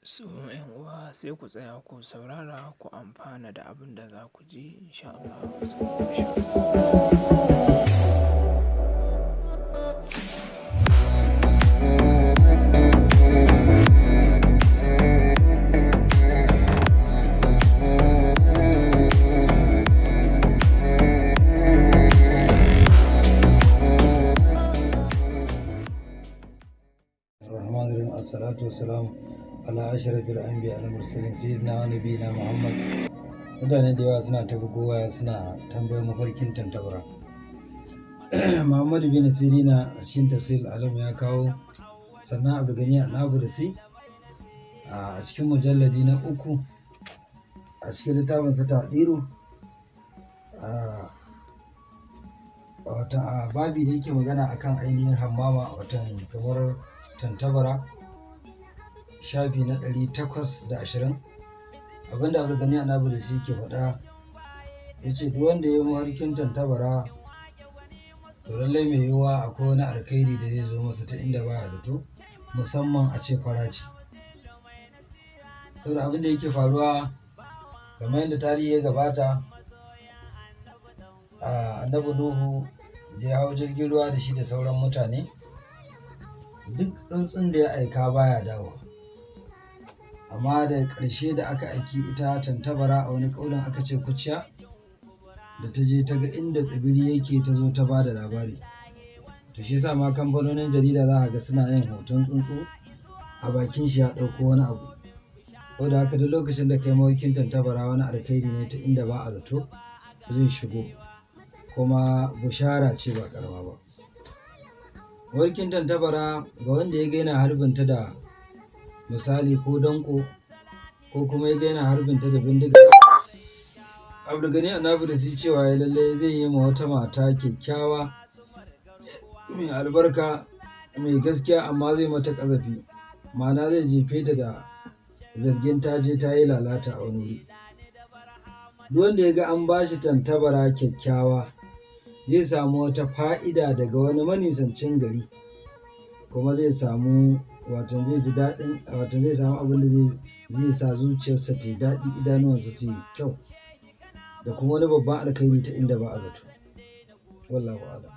So 'yan uwa sai ku tsaya ku saurara ku amfana da abin da za ku ji insha Allah. الرحمن الرحيم، الصلاة والسلام على أشرف الأنبياء المرسلين سيدنا ونبينا محمد. Mutane da yawa suna ta bugowa suna tambayar mafarkin tantabara. Muhammadu bin Sirina a cikin Tafsir Alam ya kawo, sannan Abdulgani Anabulsi a cikin mujalladi na 3 a cikin littafin sa Tadiru, wata a babi da yake magana akan ainihin hammama, watan kamar tantabara, shafi na 820, abinda Abdulgani Anabulsi ke faɗa, ya ce duk wanda ya yi mafarkin tantabara to lallai mai yiwuwa akwai wani alkhairi da zai zo masa ta inda baya zato, musamman a ce fara ce. Saboda abin da yake faruwa, kamar yadda tarihi ya gabata, Annabi Nuhu da ya hau jirgin ruwa da shi da sauran mutane, duk tsuntsun da ya aika baya dawowa. Amma da ƙarshe da aka aiki ita tantabara, a wani ƙaunin aka ce kuciya, da ta je ta ga inda tsibiri yake, ta zo ta ba da labari. To shi yasa ma kamfanonin jarida za a ga suna yin hoton tsuntsu a bakin shi ya ɗauko wani abu. Saboda haka duk lokacin da kai mawakin tantabara, wani alkhairi ne ta inda ba a zato zai shigo, kuma bushara ce ba ƙarama ba. Mawarkin tantabara ga wanda ya ga yana harbinta da misali ko danƙo, ko kuma ya ga yana harbinta da bindiga. Abdulgani Anabulsi cewa ya lallai zai yi ma wata mata kyakkyawa mai albarka mai gaskiya, amma zai mata ƙazafi, ma'ana zai jefe ta da zargin ta je ta yi lalata a wani wuri. Duk wanda ya ga an ba shi tantabara kyakkyawa zai samu wata fa'ida daga wani manisancin gari, kuma zai samu watan zai ji daɗin, watan zai samu abin da zai sa zuciyarsa ta yi daɗi, idanuwansa su yi kyau, da kuma wani babban alkhairi ta inda ba a zato. Wallahu a'lam.